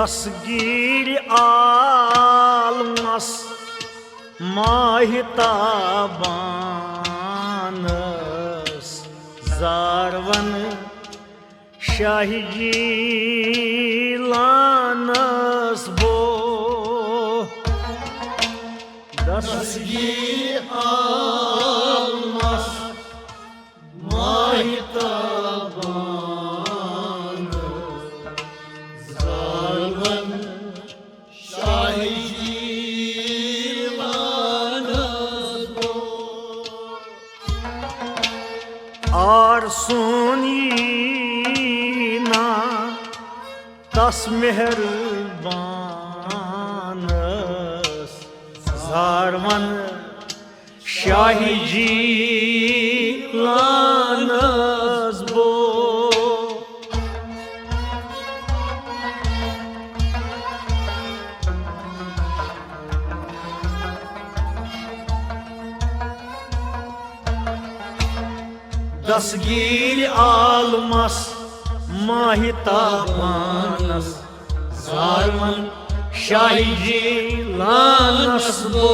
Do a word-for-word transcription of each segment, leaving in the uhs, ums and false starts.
دستگیر عالمس ماہتابانس، زارون شاہ جیلانس بو۔ دستگیر عالمس ماہتابانس، زارون شاہ جیلانس بو۔ آرسون یی نا تس مہربانس، زارون شاہ جیلانس بو۔ دستگیر عالمس ماہتابانس، زارون شاہ جیلانس بو۔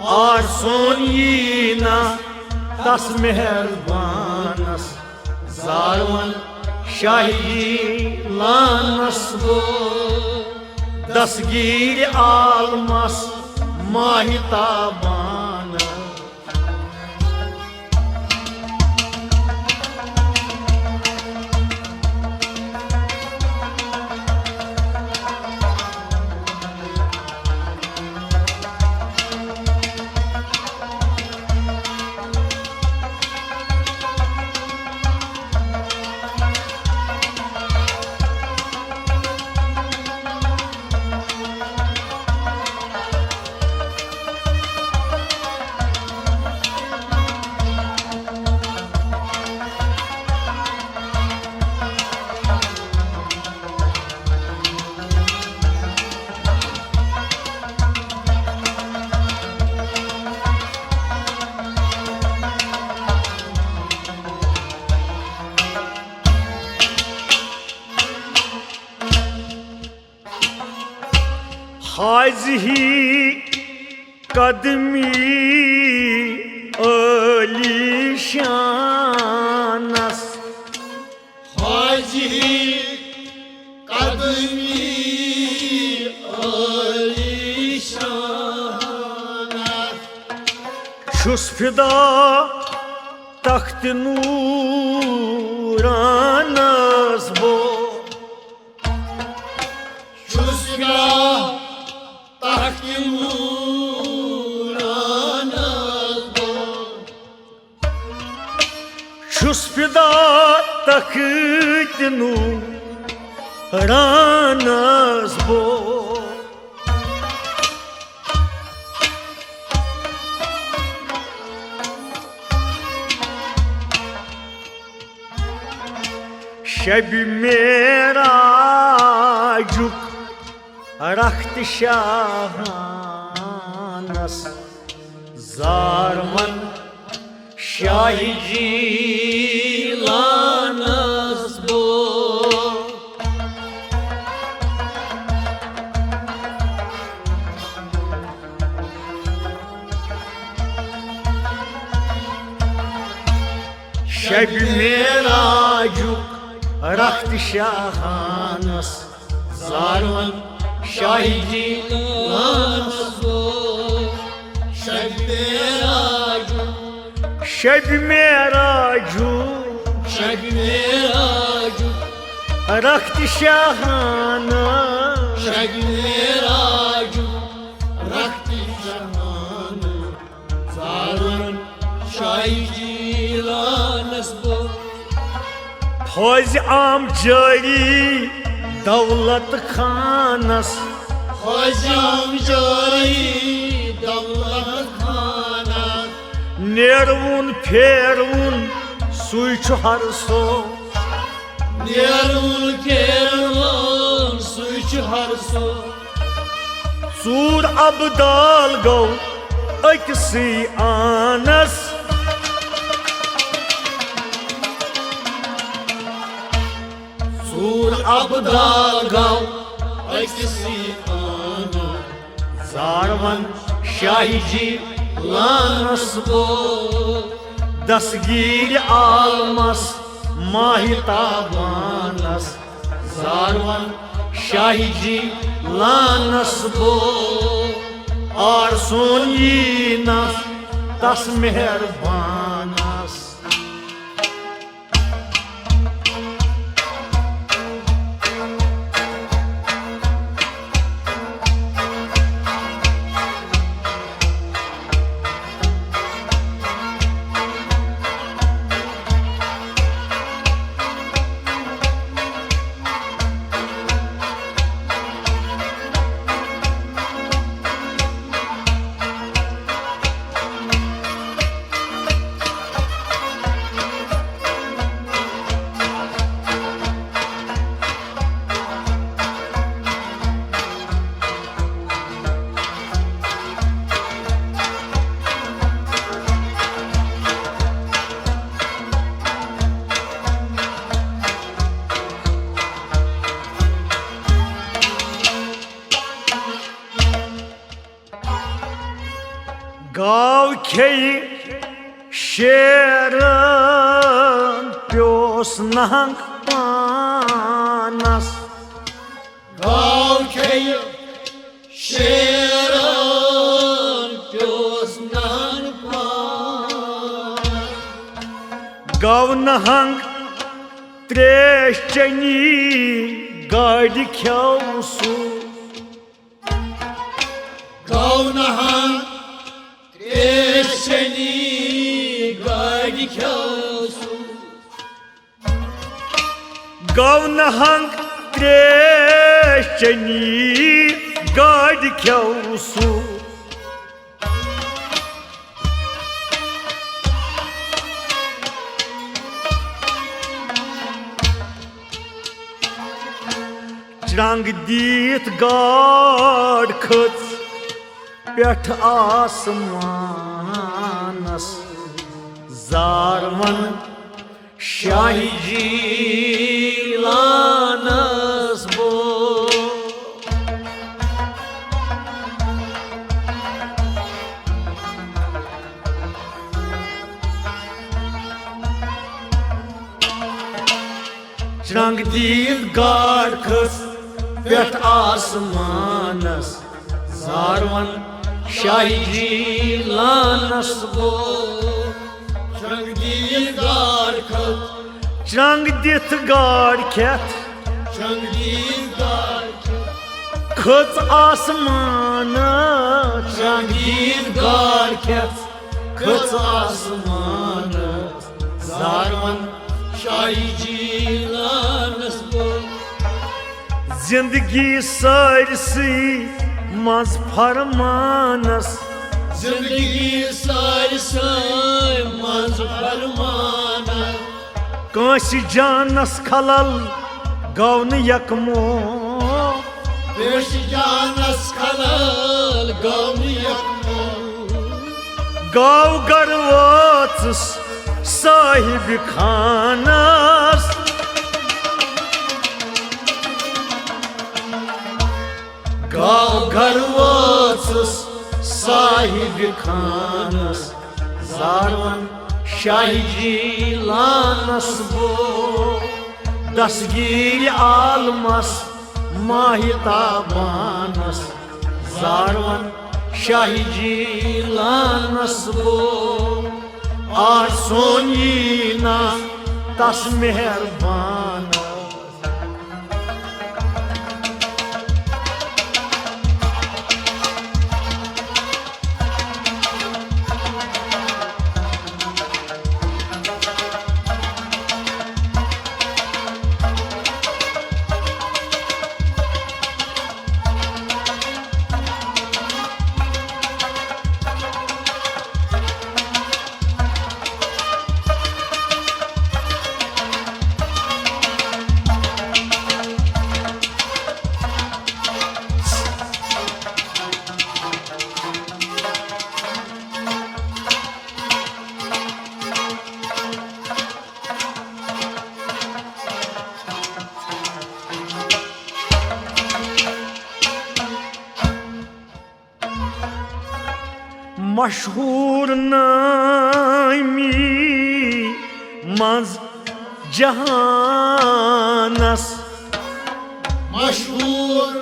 آرسون یی نا تس مہربانس، زارون شاہ جیلانس بو۔ دستگیر عالمس ماہتابانس۔ هذه قدمی عالی شان است. هذه قدمی عالی شان است. چھُس فدا تخت نورانس بہٕ. چھُس فدا تخت نورانس بہٕ. چھُس فدا تخت نورانس بہٕ. شبِ معراجُک رخت شاہانس، زارون شاہ جیلانس بہٕ. شبِ معراجُک رخت شاہانس، زارون شاہ جیلانس بہٕ. شبِ معراجُک، شبِ معراجُک، شبِ معراجُک رخت شاہانس، شبِ معراجُک رخت شاہانس، زارون شاہ جیلانس بہٕ. فوزِ عام جٲری دولت خانس، فوزِ عام جٲری دولت خانس. نیرون پھیرون سُے چھُ ہر سو. نیرون پھیرون سُے چھُ ہر سو. ژوٗر ابدال گوٚو أکسٕے آنس. ژوٗر ابدال گو أکسٕے آنٛگن۔ زاروَن شاہی جی لانس بو، دستگیر عالمس ماہتابانس۔ زاروَن شاہی جی لانس بو، آرسون یی نس تس مہربانس۔ گاو کھیٚیہِ شیرن، پیوس نہنگ پانس۔ گاو کھیٚیہِ شیرن، پیوس نہنگ پانس۔ گاو نہنگ تریش چنی، گاڈِ کھیو سُہ۔ گاو نہنگ تریش چنی، گاڈِ کھیو سُہ۔ گاو نہنگ تریش چنی، گاڈِ کھیو سُہ۔ چرنگ دیت گاڈ کھٔژ پٮ۪ٹھ آسمانس۔ زاروَن شاہی جی لانس بو۔ چرنگ دیت گاڈ کھٔژ پٮ۪ٹھ آسمانس۔ زاروَن شاہی جی لانس بو۔ چرنگ دیت گاڈ کھٔژ۔ چرنگ دِتھ گاڈ کھٮ۪تھ۔ چرنگ دیت گاڈ کھٔژ۔ کھٔژ آسمانس۔ چرنگ دیت گاڈ کھٮ۪تھ۔ کھٔژ آسمانس۔ زاروَن شاہی جی لانس بو۔ زندگی سٲرسٕے منٛز فرمانس۔ زندگی سٲرسٕے منٛز فرمانس۔ کٲنٛسہِ جانس خلل گوٚو نہٕ یکمو۔ کٲنٛسہِ جانس خلل گوٚو نہٕ یکمو۔ گاو گرٕ وٲژٕس صاحب خانس۔ گاو گرٕ وٲژٕس صاحب خانس۔ زاروَن شاہی جی لانس بو۔ دستگیر عالمس ماہتابانس۔ زاروَن شاہی جی لانس بو۔ آرسون یی نہ تس مہربانس۔ مشہوٗر نٲمی منٛز جہانس۔ مشہوٗر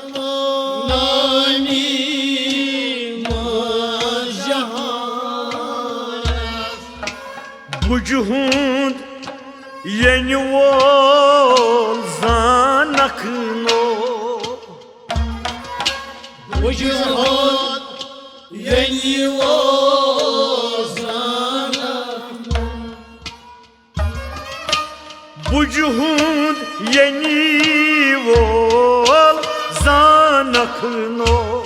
نٲمی منٛز جہانس۔ بُجہِ ہُنٛد ییٚنہِ وول زانکھ نوٚو۔ بُجہِ ہُنٛد ییٚنہِ وول زانکھ نوٚو۔ بُجہِ ہُنٛد ییٚنہِ وول زانکھ نوٚو۔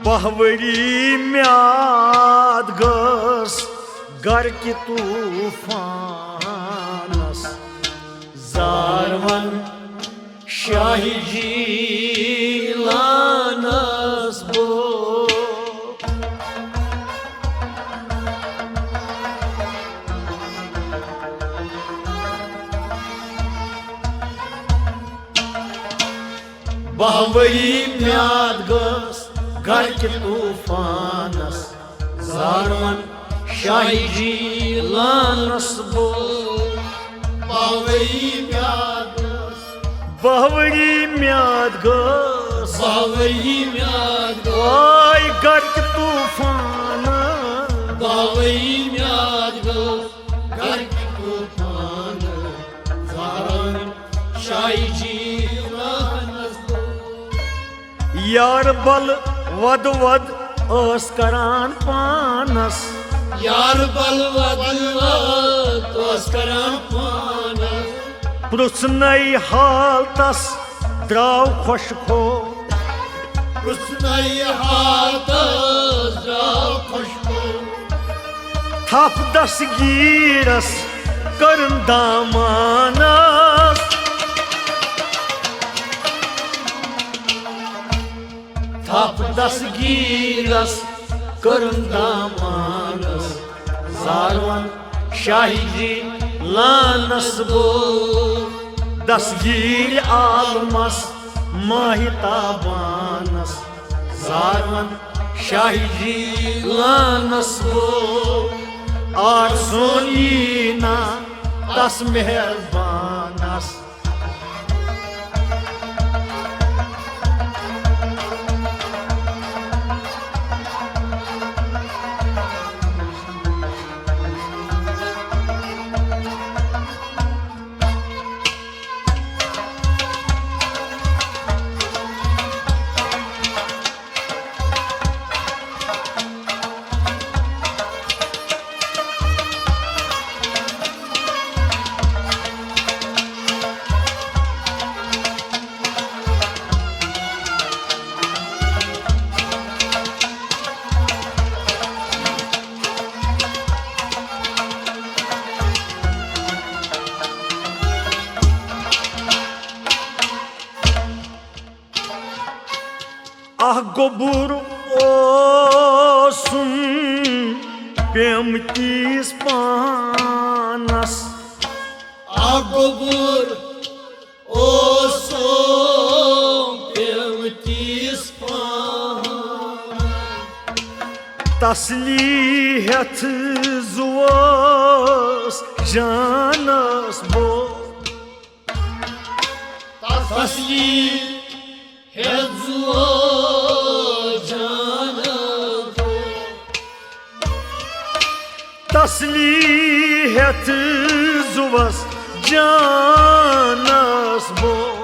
باہ ؤری میاد گٔژھ گرکہِ طوفانس۔ زاروَن شاہی جیلانس بوو۔ باہ ؤری میاد گٔژھ گرکہِ طوفانس۔ زاروَن شاہی جیلانس بوو۔ باہ ؤری میاد گٔژھ۔ باہ ؤری میاد گٔژھ۔ باہ ؤری میاد گٔژھ۔ واے گرکہِ طوفانس۔ باہ ؤری میاد گٔژھ گرکہِ طوفانس۔ زاروَن شاہی جیلانس بوو۔ یار بل ود ود ٲس کران پانس۔ یار بل ود ود ٲس کران پانس۔ پرٛژھنَے حال تس درٛاو خۄشکو۔ پرٛژھنَے حال تس درٛاو خۄشکو۔ تھپھ دستگیرس کٔرٕن دامانس۔ تھپھ دستگیرس کٔرٕن دامانس۔ زاروَن شاہی جیلانس بوو۔ دستگیر عالمس ماہتابانس۔ زاروَن شاہی جیلانس بوو۔ آرزون یی نا تس مہربانس۔ اکھ گوٚبُر اوسُم پیمتِس پانس۔ اکھ گوٚبُر اوسُم پیمتِس پانس۔ تسلی ہٮ۪تھ زُوس جانس بوٚو۔ تسلی ہٮ۪تھ زُوس جانس بوٚو۔ تسلی ہٮ۪تھ زُوس جانس بوٚو۔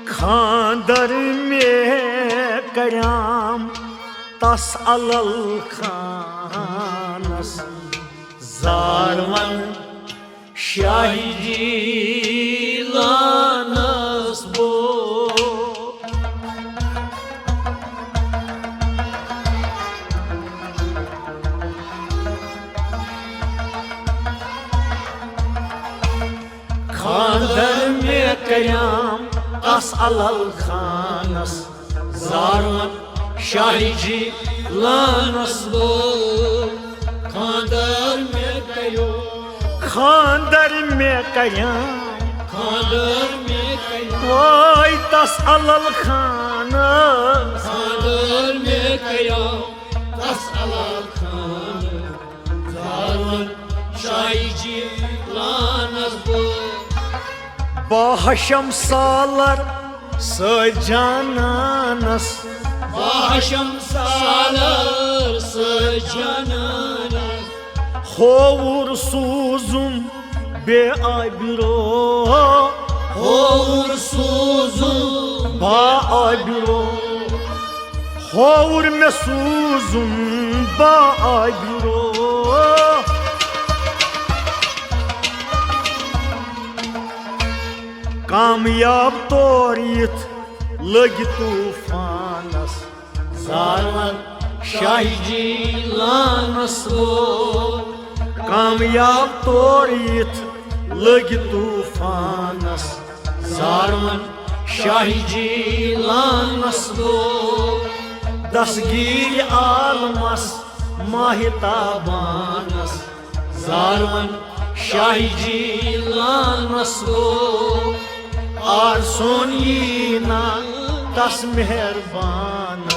خاندر مےٚ کریام تس علل خانس۔ زاروَن شاہی جیلانس بوٚو۔ خاندر مےٚ کریام تس علل خانس۔ زاروَن شاہی جیلانَس بوو، خانٛدر مےٚ کَریو۔ خانٛدر مےٚ کَریو۔ خانٛدر مےٚ کَریو۔ وٲے تَس علل خانَس۔ خانٛدر مےٚ کَریو تَس علل خانَس۔ زاروَن شاہی جیلانَس بوو۔ باہشم سالر سۭتۍ جانانس۔ باہشم سالر سۭتۍ جانانس۔ ہووُر سوٗزُم بے آبرو۔ ہووُر سوٗزُم با آبرو۔ ہووُر مےٚ سوٗزُم با آبرو۔ کامیاب طور یِتھ لٔگۍ طوفانس۔ زاروَن شاہی جیلانَس بوو۔ کامیاب طور یِتھ لٔگۍ طوفانس۔ زاروَن شاہی جیلانَس بوو۔ دستگیٖر عالمس ماہ تابانس۔ زاروَن شاہی جیلانَس گوٚو آرزوٗن یی نا تس مہربانس۔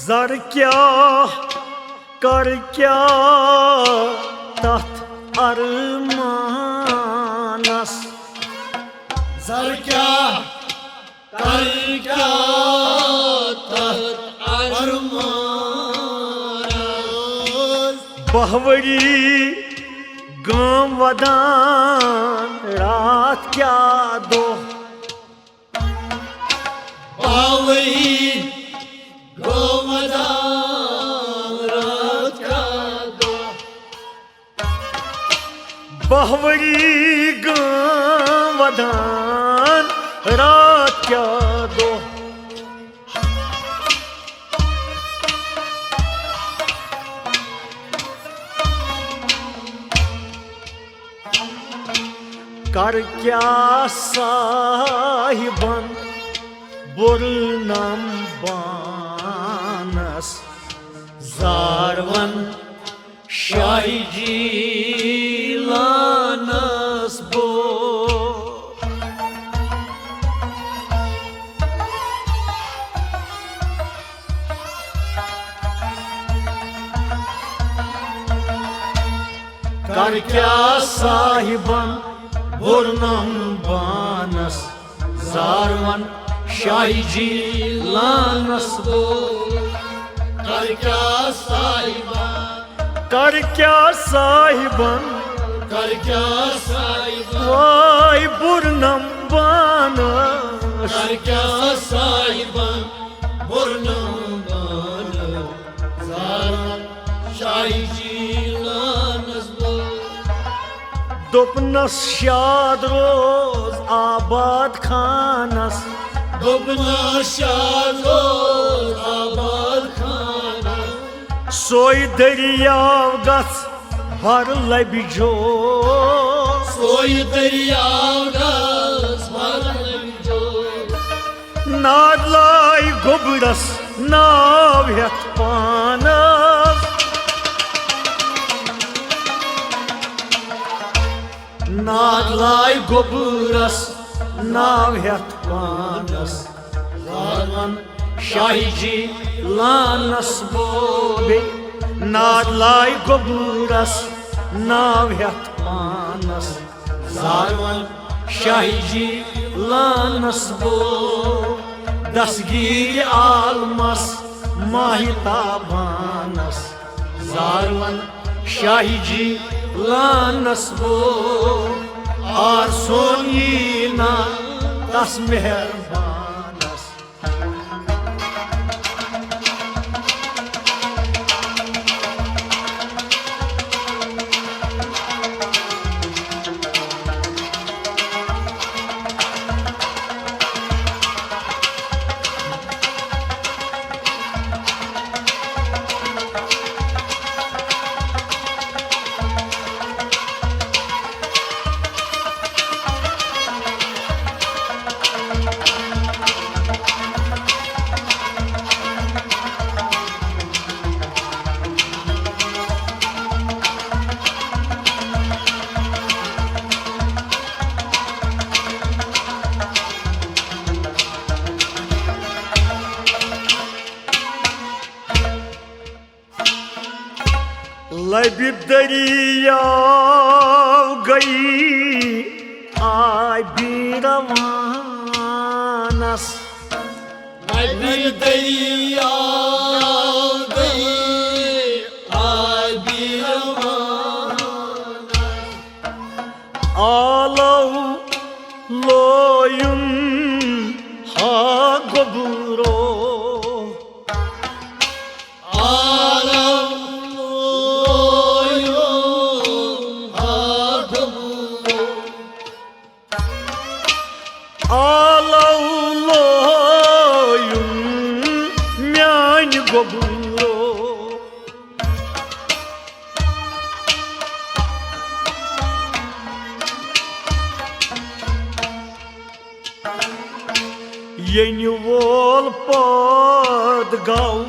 زر کیٛاہ کر کیٛاہ تتھ ارمانس۔ زر کیٛاہ کر کیٛاہ تتھ ارمانس۔ باہ ؤری گام ودان راتھ کیٛاہ دۄہ۔ باہ ؤری گام ودان راتھ کیٛاہ دۄہ۔ باہ ؤری گام ودان راتھ کیٛاہ دۄہ۔ کر کیٛاہ صاحبن بُرنم بانس۔ زارون شاہی جیلانس بو۔ کر کیٛاہ صاحبن بُرنم بانس۔ زارون شاہی جیلانس بو۔ کر کیٛاہ صاحبن۔ کر کیٛاہ صاحبن۔ کر کیٛاہ صاحبن۔ واے بُرنم بانس۔ کر کیٛاہ صاحبن۔ بُرنم بانس۔ زارون شاہی جیلانس بو۔ دوٚپنس شاد روز آباد خانس۔ دوٚپنس شاد روز آباد خانس۔ سوے دٔریاو گژھ بر لبہِ جو۔ سوے دٔریاو گژھ بر لبہِ جو۔ ناد لایہِ گوٚبرس ناو ہٮ۪تھ پانس۔ ناد لایہِ گوٚبرس ناو ہٮ۪تھ پانس۔ زارون شاہی جیلانس بو۔ بیٚیہِ ناد لایہِ گوٚبرس ناو ہٮ۪تھ پانس۔ زارون شاہی جی لانس بو، دستگیر عالمس ماہتابانس، زارون شاہی جی لانس بو، آر سون یی نا تس مہربانس۔ لبہِ دٔریاو گٔیی آبِ روانس۔ لبہِ دٔریاو گٔیی آبِ روانس۔ آلو لویُن ہا گوٚبرو۔ آلو لویُن میانہِ گوٚبرو۔ ینہِ وول پٲد گوٚو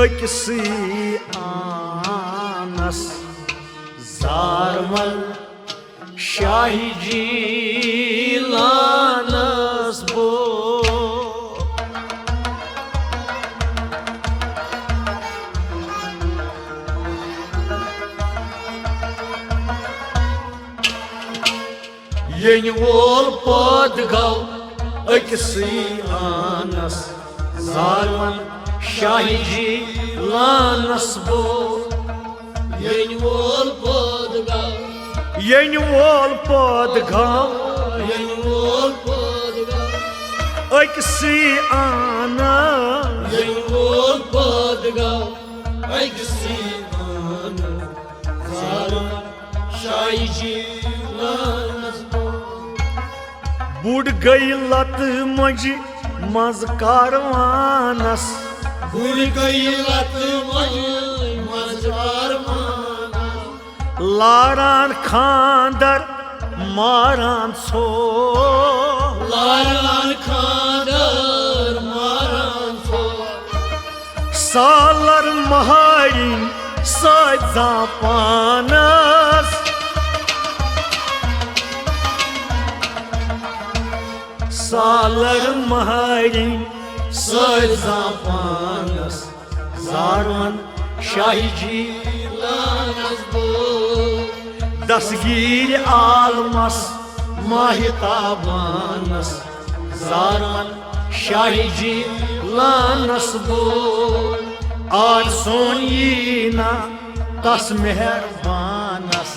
أکسٕے آنس، زارون شاہی جی لانس بو۔ ینہِ وول پٲد گوٚو أکسٕے آنس، زارون شاہی جی لانس بو۔ ینہِ وول پٲد گوٚو۔ ینہِ وول پٲد گوٚو۔ ینہِ وول پٲد گوٚو۔ أکسٕے آنس۔ ینہِ وول پٲد گوٚو۔ أکسٕے آنس۔ زارون شاہی جی لانس بو۔ بُڈ گٔیہِ لتہٕ مۄنجہِ منٛز کاروانس۔ بُڈ گٔیہِ لتہٕ مۄنجہِ منٛز کاروانس۔ لاران خاندر ماران ژھو۔ لاران خاندر ماران ژھو۔ سالر مہارِنۍ سۭتۍ زاپانس۔ سالر مہارِنۍ سۭتۍ زاپانس۔ زارون شاہی جی لانس بو۔ دستگیر عالمس ماہتابانس۔ زارون شاہی جی لانس بو۔ آر سون یی نا تس مہربانس۔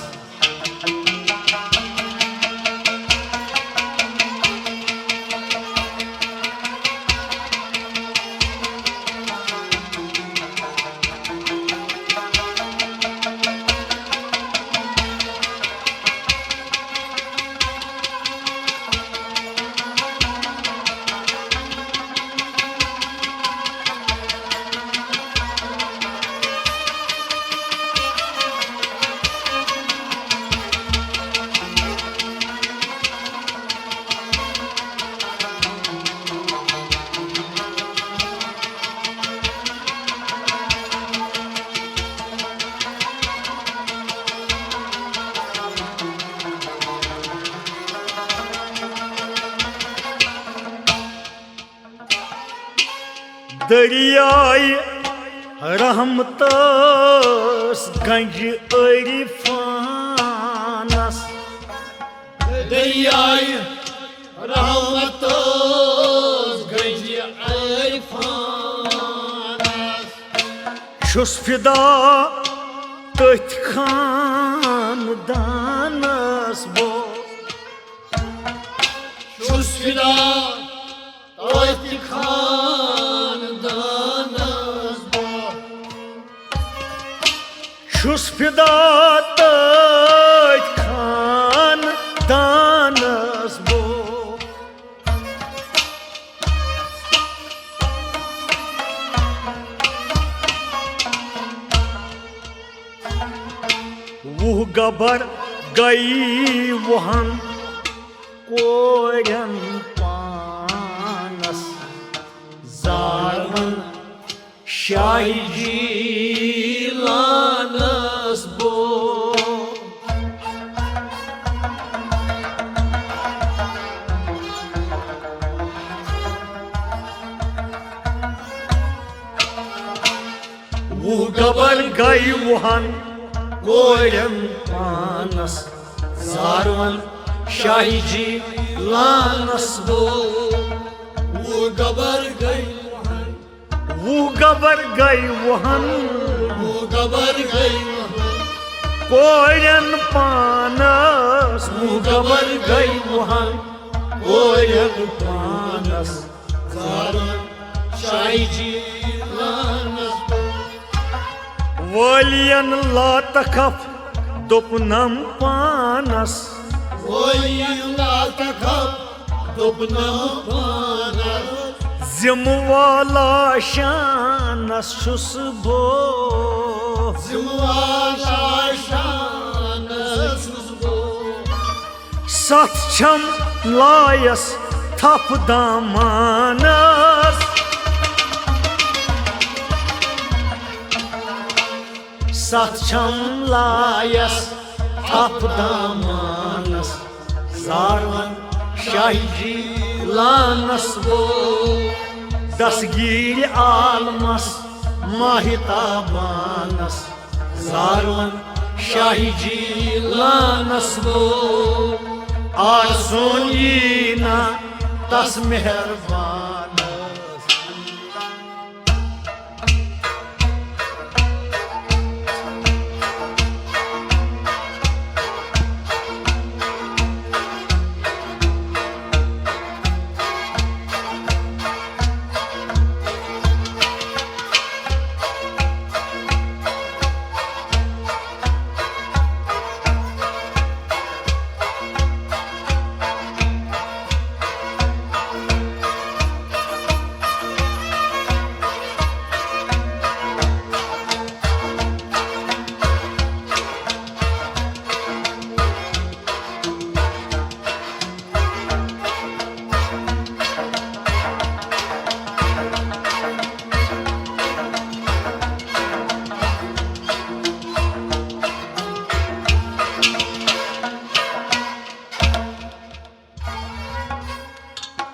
دریائے رحمتس گنج عرفانس۔ آیہِ رحمتس گنجہِ عرفانس۔ چھُس فدا تٔتھۍ خاندانس بہٕ۔ چھُس فدا تٔتھۍ خاندانس بہٕ۔ چھُس فدا تٔتھۍ خاندانس بہٕ۔ وُہ گبر گٔیی وُہن کورٮ۪ن پانس۔ زاروَن شاہی جیلانس بہٕ۔ وُہ گبر گٔے وُہن کورٮ۪ن پانس۔ زاروَن شاہی جیلانس بہٕ۔ وُہ گبر گٔے وُہن۔ وُہ گبر گٔے وُہن۔ وُہ گبر گٔے وُہن۔ کورٮ۪ن پانس۔ وُہ گبر گٔے وُہن۔ کورٮ۪ن پانس۔ زاروَن شاہی جیلانس۔ وٲلین لا تخف دوٚپنم پانس۔ وٲلین لا تخف دوٚپنم پانس۔ ذمہٕ والا شانس چھُس بہٕ۔ ذمہٕ والا شانس چھُس بہٕ۔ ستھ چھم لایس تھپھ دامانس۔ ستھ چھم لایس تھپھ دامانس۔ زاروَن شاہی جیلانس بہٕ۔ دستگیر عالمس ماہتابانس۔ زاروَن شاہی جیلانس بہٕ۔ آرزون یی نہ تس مہربانس۔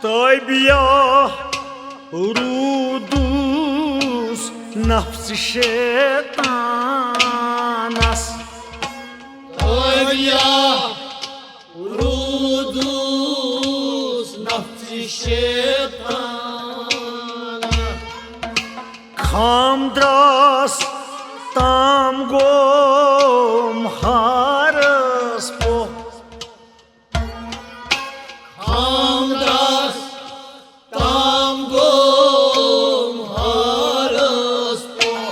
تابعہ روٗدُس نفس شیطانس۔ تابعہ روٗدُس نفس شیطانس۔ خام دراس تام گوم ہارس پوٚہ۔ خام دراس تام گوم ہارس پوٚہ۔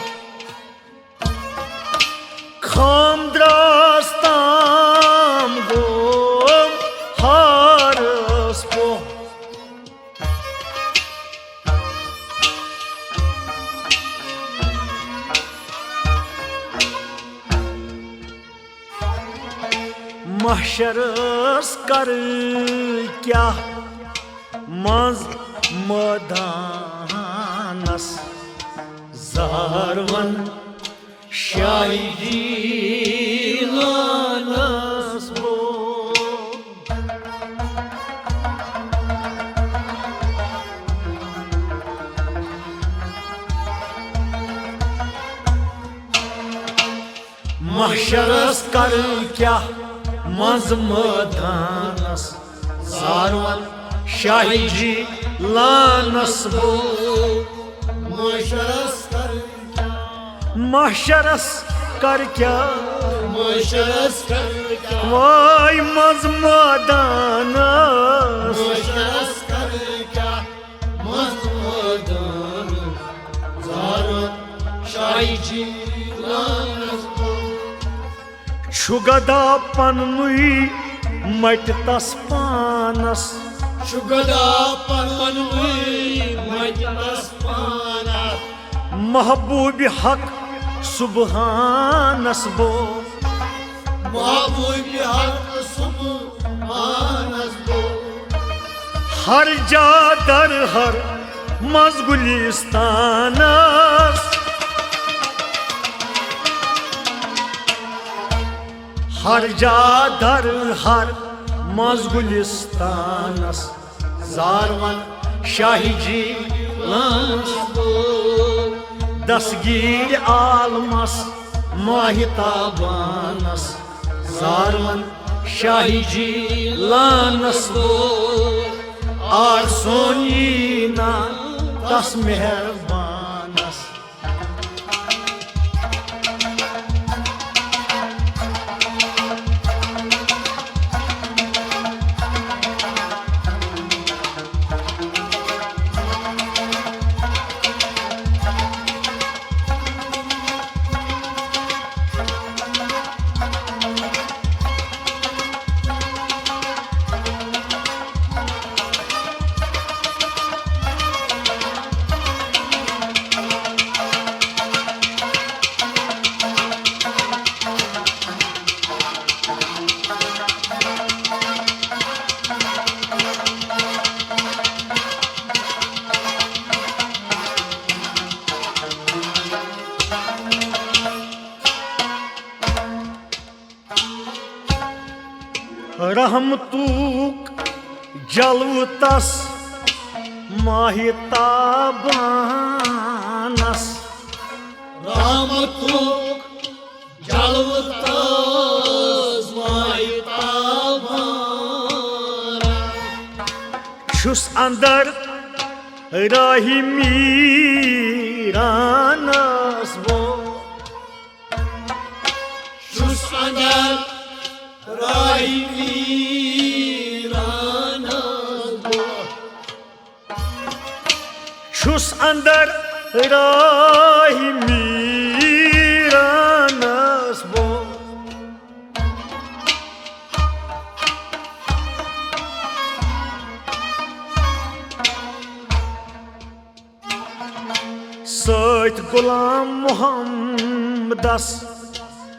خام دراس تام گوم ہارس پوٚہ۔ محشرس کرٕ کیٛاہ منٛز مٲدانس۔ زاروَن شاہی جیلانس بہٕ۔ محشرس کرٕ کیٛاہ منٛز مٲدانس، زارون شاہی جی لانس بو۔ معاشرس کر کیا؟ محشرس کر کیا؟ معاشرس کر کیا؟ وای منٛز مٲدانس۔ معاشرس کر کیا؟ منٛز مٲدانس، زارون شاہی جی لانس بو۔ چھُ گدا پننُے مٹہِ تس پانس۔ چھُ گدا پننُے مٹہِ تس پانس۔ محبوب حق سبحانس بو۔ محبوب حق سبحانس بو۔ ہر جا در ہر منٛز گُلِستانس۔ ہر جا در ہر منٛز گُلِستانس، زارون شاہی جی لانس بو۔ دستگیر عالمس ماہتابانس، زارون شاہی جی لانس بو۔ آر سونی نا تس مہربانس۔ رحمتُک جلوٕ تس ماہتابانس۔ رحمتُک جلوٕ تس ماہتابانس۔ چھُس اندر راہی میرانس بو۔ چھُس اندر راہی میرانس بو۔ چھُس اندر راہی میرانس بو۔ سۭتۍ غلام محمدس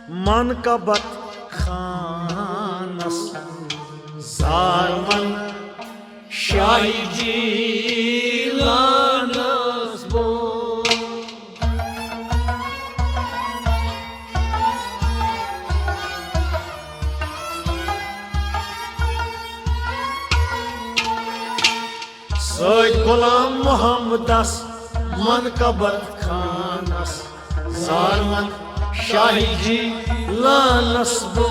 منقبت خانس، زارون شاہی جیلانس بو۔ سۭتۍ غلام محمدس منقبت خانس، زارون شاہی جیلانس بو۔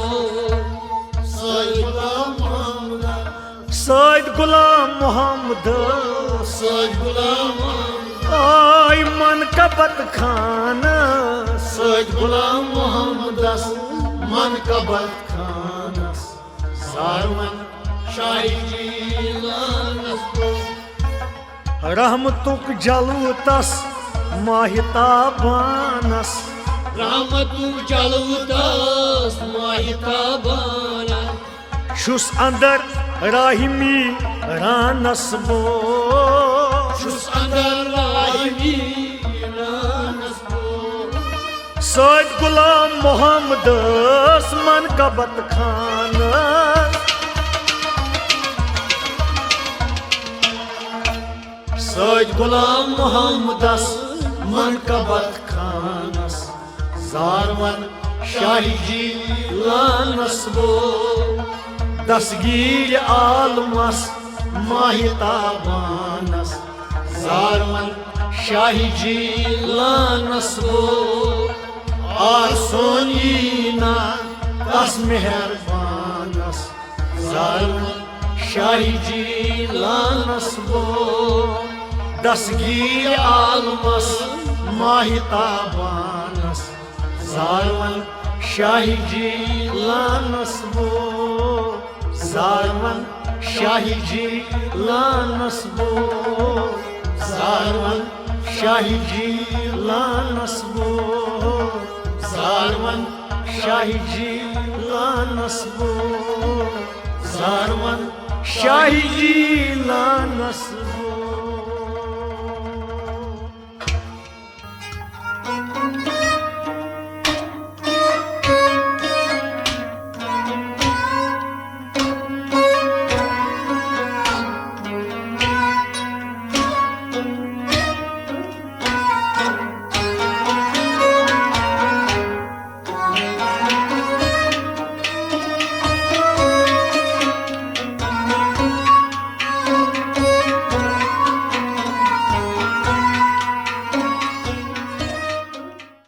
سۭتۍ غلام محمدس، سۭتۍ غلام محمدس، سۭتۍ غلام محمدس، آے منقبت خانس، سۭتۍ غلام محمدس منقبت خانس، زارون شاہی جیلانس بو۔ رحمتُک جلوٕ تس ماہتابانس، رحمتُک جلوٕ تس ماہتابانس۔ چھُس اندر راہی میرانس بو۔ چھُس اندر راہی میرانس بو۔ سۭتۍ غلام محمدس منقبت خانس، سۭتۍ غلام محمدس منقبت خانس، زارون شاہی جیلانس بو۔ دستگیر عالمس ماہتابانس، زارون شاہی جیلانس بو۔ آسونی نا تس مہربان زاروَن شاہی جیلانس بو، دستگیر عالمس ماہتابانس۔ زاروَن شاہی جیلانس بو، زاروَن شاہی جیلانس بو، زاروَن شاہی جیلانس بو، زاروَن شاہی جیلانس بو، زاروَن شاہی جیلانس